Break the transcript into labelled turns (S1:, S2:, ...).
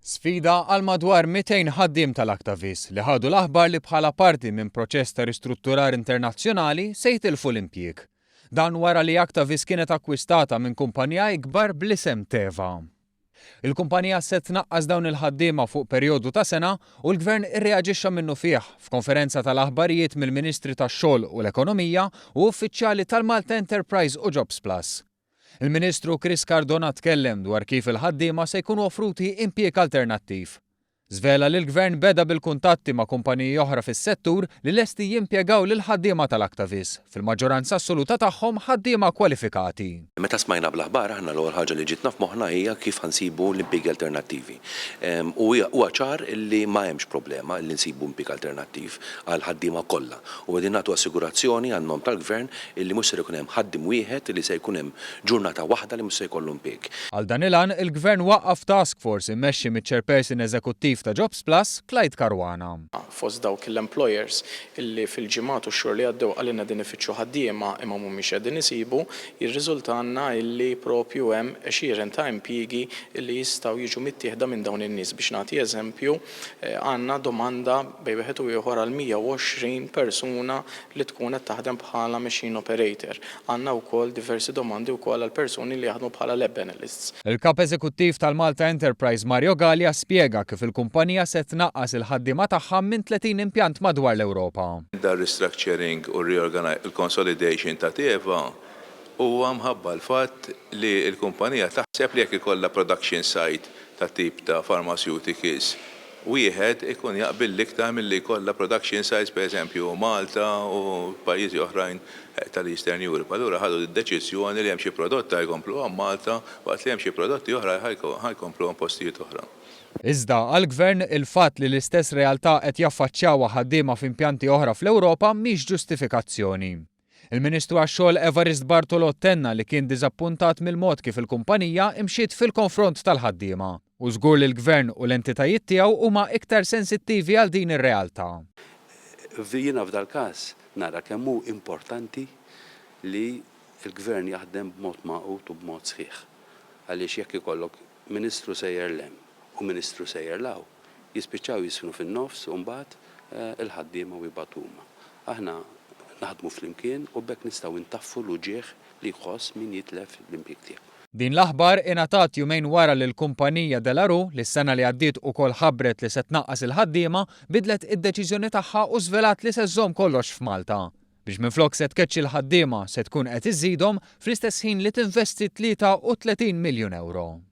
S1: Sfida għal madwar 200 ħaddiem tal-Actavis li ħadu l-aħbar li bħala parti minn proċess ta' ristrutturar internazzjonali se jitilfu l-impjieg. Dan wara li Actavis kienet akkwistata minn kumpanija ikbar bl-isem Teva. Il-kumpanija se tnaqqas dawn il-ħaddiema fuq perjodu ta' sena u l-Gvern irreaġixxa minnufih f'konferenza tal-aħbarijiet mill-Ministri tax-Xogħol u l-Ekonomija u uffiċjali tal-Malta Enterprise u Jobsplus. Il-Ministru Chris Cardona tkellem dwar kif il-ħaddiema se jkunu offruti impjieg alternattiv. Żvela li l-Gvern beda bil-kuntatti ma' kumpaniji oħra fis-settur li lesti jimpjegaw lill-ħaddiema tal-Actavis, fil-maġġoranza assoluta tagħhom ħaddiema kwalifikati.
S2: Meta smajna bl-aħbar aħna l-ewwel ħaġa li ġietna f'moħħna hija kif ħa nsibu l-impjiegi alternattivi. U huwa ċar illi ma hemmx problema illi nsibu impjieg alternattiv għall-ħaddiema kollha. U qegħdin nagħtu assigurazzjoni għan-nom tal-Gvern illi mhux ser ikun hemm ħaddiem wieħed illi se jkun hemm ġurnata waħda li mhux se jkollu impieg.
S1: Għal dan il-għan, il-Gvern waqqaf task force immexxi miċ-Chairperson Eżekuttiv ta' Jobs Plus, Clyde Caruana.
S3: Fost dawk l-employers illi fil-ġimgħat u x-xhur li għaddew qalilna qegħdin ifittxu ħaddiema imma mhumiex qegħdin isibu, jirriżultalna illi propju hemm għexieren ta' impjiegi illi jistgħu jiġu mittieħda minn dawn in-nies. Biex nagħti eżempju, għandna domanda bejn wieħed u ieħor għal 120 persuna li tkun qed taħdem bħala machine operator. Għandna wkoll diversi domandi wkoll għal persuni li jaħdmu bħala lab analysts.
S1: Il-Kap Eżekuttiv tal-Malta Enterprise Mario Galea spjega kif il-kumpanija se tnaqqas il-ħaddiema tagħha minn 30 impjant madwar l-Ewropa.
S4: Dar-restructuring u l-consolidation ta' Teva huwa mħabba l-fatt li l-kumpanija taħseb li jekk ikollha production site ta' tip ta' pharmaceuticals wieħed ikun jaqbil l-iktar milli jkollha production sites pereżempju Malta u pajjiżi oħrajn tal-Eastern Europe. Allura ħadu d-deċiżjoni li hemm xi prodotti ħa jkompluhom Malta waqt li hemm xi prodotti oħra ħa jkompluhom postijiet oħra.
S1: Iżda, għall-Gvern, il-fatt li l-istess realtà qed jaffaċċjawha ħaddiema f'impjanti oħra fl-Ewropa mhix ġustifikazzjoni. Il-Ministru għax-Xogħol Evarist Bartolo tenna li kien diżappuntat mill-mod kif il-kumpanija imxiet fil-konfront tal-ħaddiema u żgur li l-Gvern u l-entitajiet tiegħu huma iktar sensittivi għal din ir-realtà.
S5: Jiena f'dal-każ nara kemm hu importanti li l-Gvern jaħdem b'mod magħqud u b'mod sħiħ. Għaliex jekk ikollok Ministru sejjer 'l hemm u Ministru sejjer 'l hawn, jispiċċaw jiżfnu fin-nofs u mbagħad il-ħaddiema u jbatu huma. Aħna naħdmu flimkien u b'hekk nistgħu ntaffu l-uġigħ li jħoss min jitlef l-impjieg tiegħu.
S1: Din l-aħbar ingħatat jumejn wara li l-kumpanija De La Rue, li s-sena li għaddiet ukoll ħabbret li se tnaqqas il-ħaddiema, bidlet id-deċiżjoni tagħha u żvelat li se żżomm kollox f'Malta. Biex minflok se tkeċċi l-ħaddiema se tkun qed iżżidhom fl-istess ħin li tinvesti 33 miljun ewro.